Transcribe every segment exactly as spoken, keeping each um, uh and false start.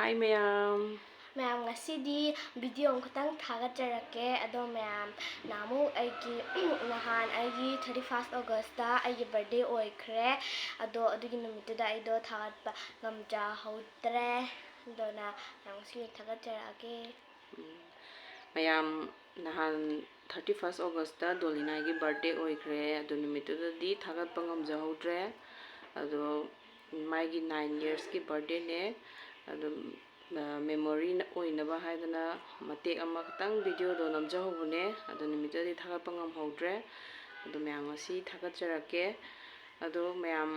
Hi ꯃꯌꯥꯝ꯫ ꯃꯌꯥꯝ, ꯉꯁꯤꯗꯤ video ꯑꯃꯈꯛꯇꯪ ꯊꯥꯒꯠꯆꯔꯛꯀꯦ꯫ ꯑꯗꯣ ꯃꯌꯥꯝ, ꯅꯍꯥꯟꯃꯨꯛ ꯑꯩꯒꯤ ꯅꯍꯥꯟ ꯑꯩꯒꯤ thirty first Augustꯇ ꯑꯩꯒꯤ birthday ꯑꯣꯏꯈ꯭ꯔꯦ꯫ ꯑꯗꯣ ꯑꯗꯨꯒꯤ ꯅꯨꯃꯤꯠꯇꯨꯗ ꯑꯩꯗꯣ ꯊꯥꯒꯠꯄ ꯉꯝꯖꯍꯧꯗ꯭ꯔꯦ꯫ ꯑꯗꯨꯅ ꯃꯌꯥꯝ, ꯉꯁꯤ ꯑꯣꯏꯅ ꯊꯥꯒꯠꯆꯔꯛꯑꯒꯦ꯫ ꯃꯌꯥꯝ, ꯅꯍꯥꯟ thirty first Augustꯇ ꯗꯣꯂꯤꯅꯥꯒꯤ birthday ꯑꯣꯏꯈ꯭ꯔꯦ꯫ ꯑꯗꯨ ꯅꯨꯃꯤꯠꯇꯨꯗꯗꯤ ꯊꯥꯒꯠꯄ ꯉꯝꯖꯍꯧꯗ꯭ꯔꯦ꯫ ꯑꯗꯣ ꯃꯥꯒꯤ nine yearsꯀꯤ birthdayꯅꯦ꯫ ꯑꯗꯨꯝ memory ꯑꯣꯏꯅꯕ ꯍꯥꯏꯗꯅ ꯃꯇꯦꯛ ꯑꯃꯈꯛꯇꯪ videoꯗꯣ ꯅꯝꯖꯍꯧꯕꯅꯦ꯫ ꯑꯗꯨ ꯅꯨꯃꯤꯠꯇꯨꯗꯗꯤ ꯊꯥꯒꯠꯄ ꯉꯝꯍꯧꯗ꯭ꯔꯦ꯫ ꯑꯗꯨ ꯃꯌꯥꯝ, ꯉꯁꯤ ꯊꯥꯒꯠꯆꯔꯛꯀꯦ꯫ ꯑꯗꯣ ꯃꯌꯥꯝ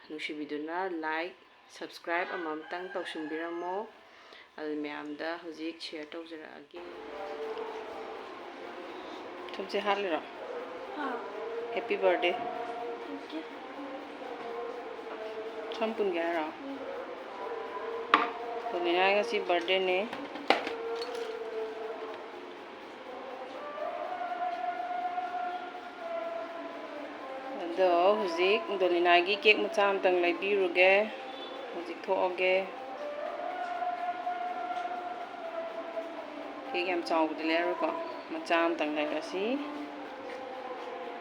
ꯅꯨꯡꯁꯤꯕꯤꯗꯨꯅ like, subscribe ꯑꯃꯃꯝꯇꯪ ꯇꯧꯁꯤꯟꯕꯤꯔꯝꯃꯣ꯫ ꯑꯗꯨ ꯃꯌꯥꯝꯗ ꯍꯧꯖꯤꯛ share ꯇꯧꯖꯔꯛꯑꯒꯦ꯫ ꯊꯨꯝꯁꯦ ꯍꯥꯠꯂꯤꯔꯣ? Happy birthday꯫ ꯁꯝ ꯄꯨꯟꯒꯦ ꯍꯥꯏꯔꯣ? ꯗꯣꯂꯤꯅꯥꯒꯤ ꯉꯁꯤ birthdayꯅꯦ꯫ ꯑꯗꯣ ꯍꯧꯖꯤꯛ ꯗꯣꯂꯤꯅꯥꯒꯤ cake ꯃꯆꯥ ꯑꯃꯇꯪ ꯂꯩꯕꯤꯔꯨꯒꯦ꯫ ꯍꯧꯖꯤꯛ ꯊꯣꯛꯑꯒꯦ꯫ Cake ꯌꯥꯝ ꯆꯥꯎꯕꯗꯤ ꯂꯩꯔꯔꯣꯏꯀꯣ, ꯃꯆꯥ ꯑꯃꯇꯪ ꯂꯩꯔꯁꯤ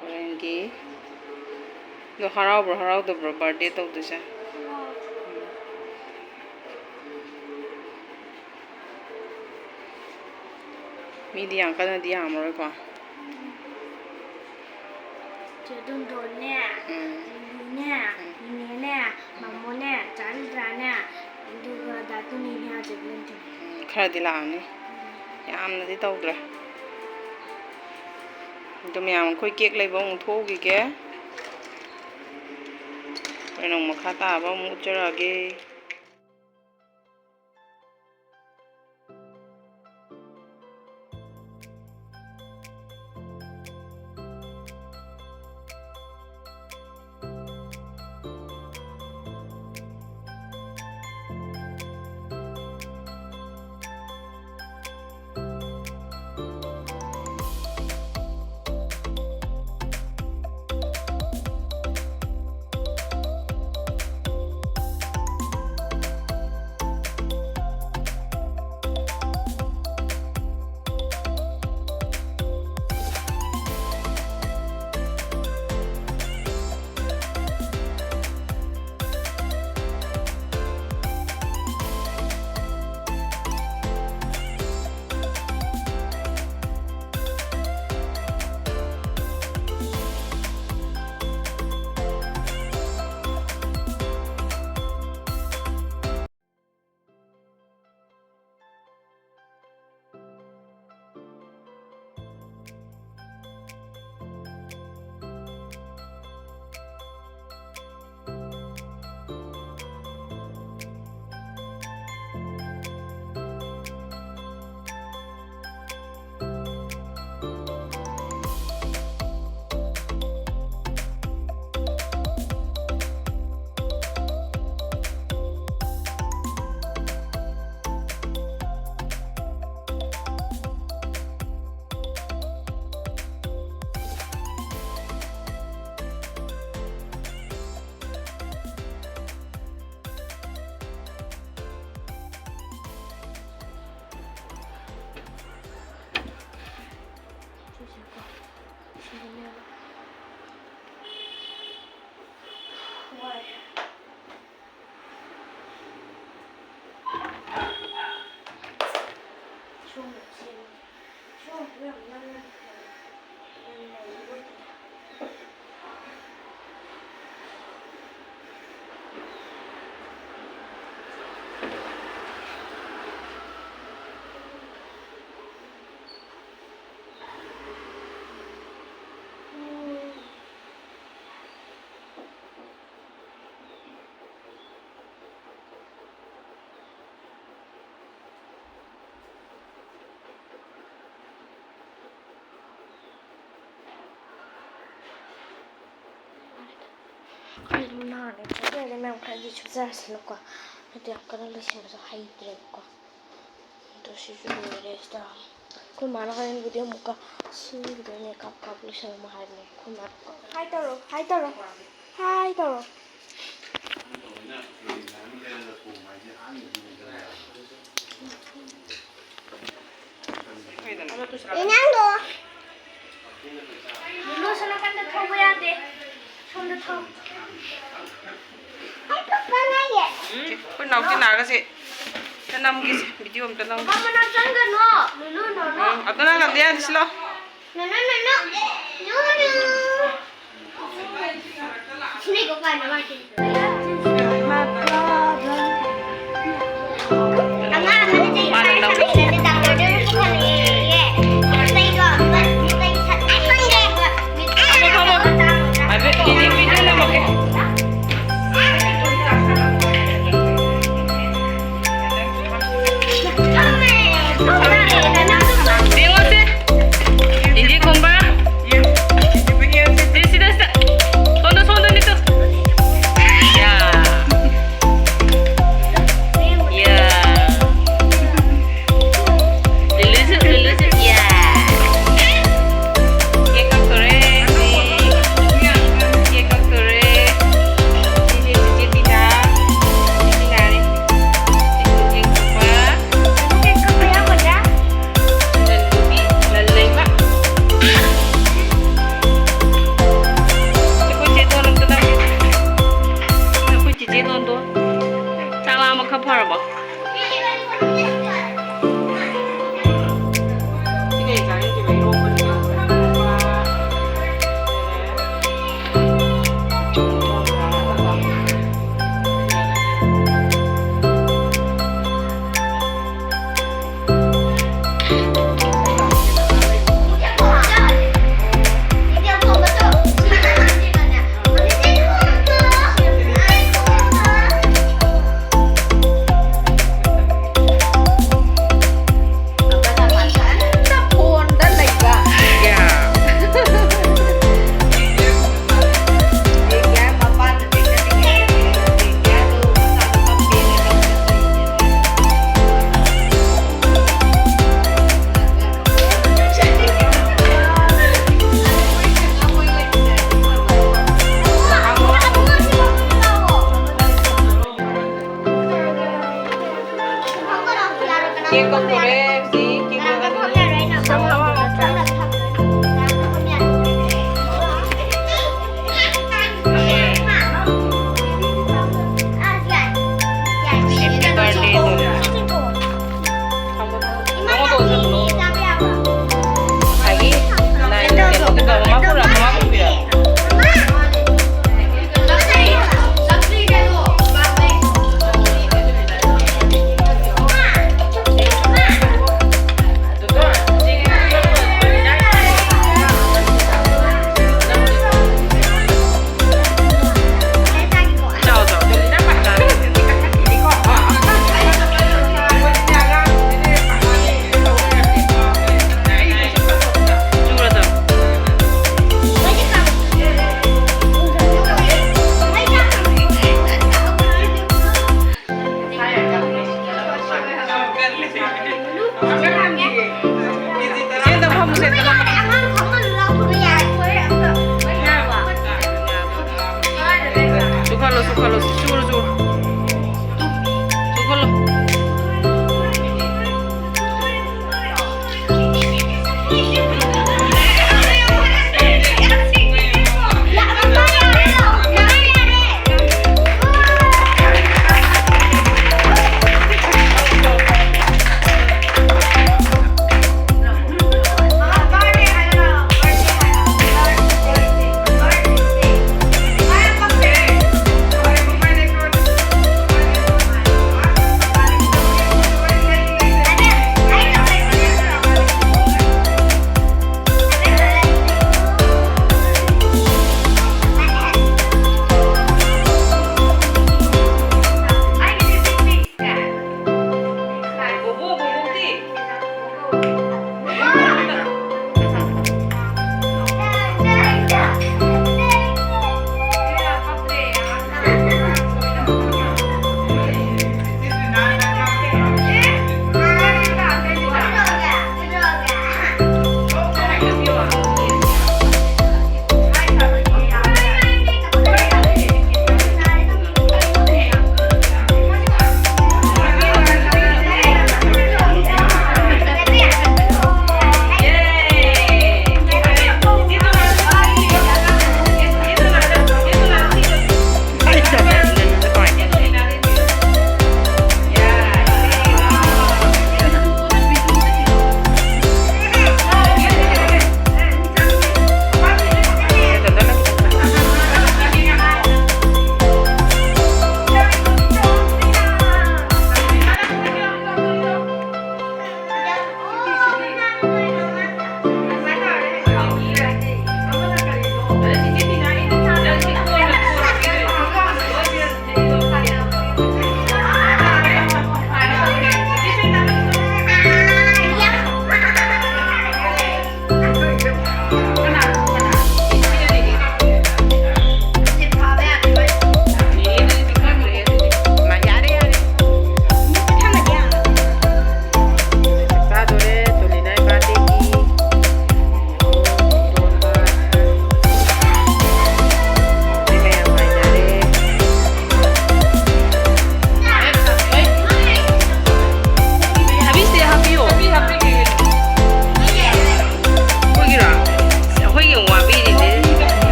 ꯍꯣꯔꯦꯟꯒꯤ꯫ ꯑꯗꯣ ꯍꯔꯥꯎꯕ꯭ꯔꯣ ꯍꯔꯥꯎꯗꯕ꯭ꯔꯣ birthday ꯇꯧꯗꯣꯏꯁꯦ? ꯃꯤꯗꯤ ꯌꯥꯝ ꯀꯟꯅꯗꯤ ꯌꯥꯝꯃꯔꯣꯏꯀꯣ꯫ ꯆꯦ ꯗꯣꯟꯗꯣꯟꯅꯦ, ꯎꯝ꯫ ꯂꯨꯂꯨꯅꯦ, ꯅꯦꯅꯦꯅꯦ, ꯃꯥꯃꯣꯅꯦ, ꯆꯥ ꯔꯨꯗ꯭ꯔꯥꯅꯦ, ꯑꯗꯨꯒ ꯗꯥ ꯇꯣꯅꯤꯅꯦ, ꯆꯦ ꯕꯤꯂꯦꯟꯇꯤꯅꯦ꯫ ꯎꯝ, ꯈꯔꯗꯤ ꯂꯥꯛꯑꯝꯅꯤ꯫ ꯌꯥꯝꯅꯗꯤ ꯇꯧꯗ꯭ꯔꯦ꯫ ꯑꯗꯨ ꯃꯌꯥꯝ, ꯑꯩꯈꯣꯏ cake ꯂꯩꯕ ꯑꯃꯨꯛ ꯊꯣꯛꯎꯈꯤꯒꯦ꯫ ꯍꯣꯔꯦꯟ ꯑꯃꯨꯛ ꯃꯈꯥ ꯇꯥꯕ ꯑꯃꯨꯛ ꯎꯠꯆꯔꯛꯑꯒꯦ꯫ ꯑꯩ ꯑꯗꯨꯝ ꯅꯥꯔꯦ꯫ ꯑꯗꯨ ꯑꯣꯏꯔꯗꯤ ꯃꯌꯥꯝ ꯈꯔꯗꯤ ꯁꯨꯖꯔꯁꯅꯨꯀꯣ꯫ ꯍꯥꯏꯗꯤ ꯌꯥꯝ ꯀꯟꯅ ꯂꯣꯏꯁꯤꯟꯕꯁꯨ ꯍꯩꯇ꯭ꯔꯦꯕꯀꯣ꯫ ꯑꯗꯣ ꯁꯤꯁꯨ ꯂꯣꯏꯔꯦ ꯁꯤꯗ꯫ ꯑꯩꯈꯣꯏ ꯃꯥꯅ ꯍꯣꯔꯦꯟꯕꯨꯗꯤ ꯑꯃꯨꯛꯀ ꯁꯤꯟꯈꯤꯗꯣꯏꯅꯦ, ꯀꯥꯞ ꯀꯥꯞ ꯂꯣꯏꯁꯜꯂꯝꯃꯣ ꯍꯥꯏꯕꯅꯦ ꯑꯩꯈꯣꯏ ꯃꯥꯅ꯫ ꯍꯥꯏ ꯇꯧꯔꯣ, ꯍꯥꯏ ꯇꯧꯔꯣ, ꯍꯥꯏ ꯇꯧꯔꯣ꯫ ꯏꯅꯥꯎꯗꯣ꯫ ꯂꯨꯂꯨ, ꯁꯣꯝ ꯅꯥꯀꯟꯗ ꯊꯧꯕ ꯌꯥꯗꯦ꯫ ꯁꯣꯝꯗ ꯊꯧ꯫ ꯑꯩ ꯄꯥꯄꯥ ꯂꯩꯌꯦ꯫ ꯎꯝ, ꯑꯩꯈꯣꯏ ꯅꯥꯎꯆꯤ ꯅꯥꯒꯁꯦ ꯑꯝꯇ ꯅꯝꯒꯦꯁꯦ, video ꯑꯝꯇ ꯅꯝꯒꯦ꯫ ꯄꯥꯄꯥ ꯃꯅꯥꯛ ꯆꯪꯒꯅꯣ꯫ ꯂꯨꯂꯨ, ꯂꯨꯂꯨ꯫ ꯎꯝ, ꯑꯝꯇ ꯅꯝꯒꯅꯣ, ꯌꯥꯗꯦ, ꯁꯤ ꯂꯥꯎ꯫ ꯅꯨꯅꯨ, ꯅꯨꯅꯨ, ꯅꯨꯅꯨ꯫ ꯁꯤꯅꯦꯀꯣ ꯄꯥꯟꯕ ꯃꯥꯁꯦ꯫ ꯑꯉꯥꯡ ꯑꯃꯅ ꯆꯩ ꯃꯥꯅ ꯂꯧ꯫ ꯗꯥꯛꯇꯔꯗꯨꯅ ꯄꯨꯈꯠꯂꯛꯑꯦꯌꯦ꯫ ꯆꯩꯗꯣ ꯑꯃ, ꯆꯩ ꯁꯠ-, ꯐꯝꯃꯣ, ꯐꯝꯃꯣ꯫ ꯍꯥꯏꯐꯦꯠ ꯏꯗꯤ video ꯅꯝꯃꯛꯀꯦ꯫ ꯌꯦꯡꯉꯣꯁꯦ꯫ ꯏꯟꯗꯤ ꯈꯣꯝꯕ꯫ ꯁꯤ ꯁꯤꯗ, ꯁꯤꯗ꯫ ꯁꯣꯝꯗ, ꯁꯣꯝꯗꯅꯤ ꯇꯨ꯫ ꯌꯥ꯫ ꯌꯥ꯫ ꯂꯨꯂꯨꯁꯨ, ꯂꯨꯂꯨꯁꯨ꯫ ꯌꯥ꯫ ꯀꯦꯛ ꯀꯛꯇꯣꯔꯦ꯫ ꯀꯦꯛ ꯀꯛꯇꯣꯔꯦ꯫ ꯁꯤꯁꯦ ꯆꯤꯆꯦ ꯄꯤꯖꯥ꯫ ꯁꯤ ꯉꯥꯏꯔꯦ꯫ ꯁꯤꯁꯨ ꯀꯦꯛ ꯀꯛꯄ꯫ ꯀꯦꯛ ꯀꯛꯄ ꯌꯥꯎꯒꯗ꯭ꯔꯥ? ꯂꯜꯂꯨꯕꯤ, ꯂꯜꯂꯩꯃ꯫ ꯑꯩꯈꯣꯏ ꯆꯦ ꯗꯣꯟ ꯑꯝꯇ ꯅꯝꯒꯦ꯫ ꯑꯩꯈꯣꯏ ꯆꯤꯆꯦ ꯗꯣꯟꯗꯣ ꯆꯥꯛ ꯂꯥꯝꯕ ꯈꯔ ꯐꯔꯕꯣ? ꯀꯦꯛ ꯀꯛꯇꯣꯔꯦ ꯍꯧꯖꯤꯛ꯫ Cake ꯀꯛꯑꯅꯤ꯫ Happy birthday to you. ꯅꯉꯣꯟꯗ ꯑꯣꯏꯁꯜꯂꯣ꯫ ꯉꯁꯥꯏꯒꯤ ꯂꯥꯏꯟ ꯀꯩꯅꯣꯒꯤꯗꯣ ꯃꯃꯥ ꯄꯨꯔꯛꯑꯣ, ꯃꯃꯥ ꯄꯨꯔꯛꯑꯣ꯫ ꯆꯨꯈꯠꯂꯣ, ꯆꯨꯈꯠꯂꯣ, ꯆꯨꯔꯣ, ꯆꯨꯔꯣ꯫ ꯆꯨꯈꯠꯂꯣ꯫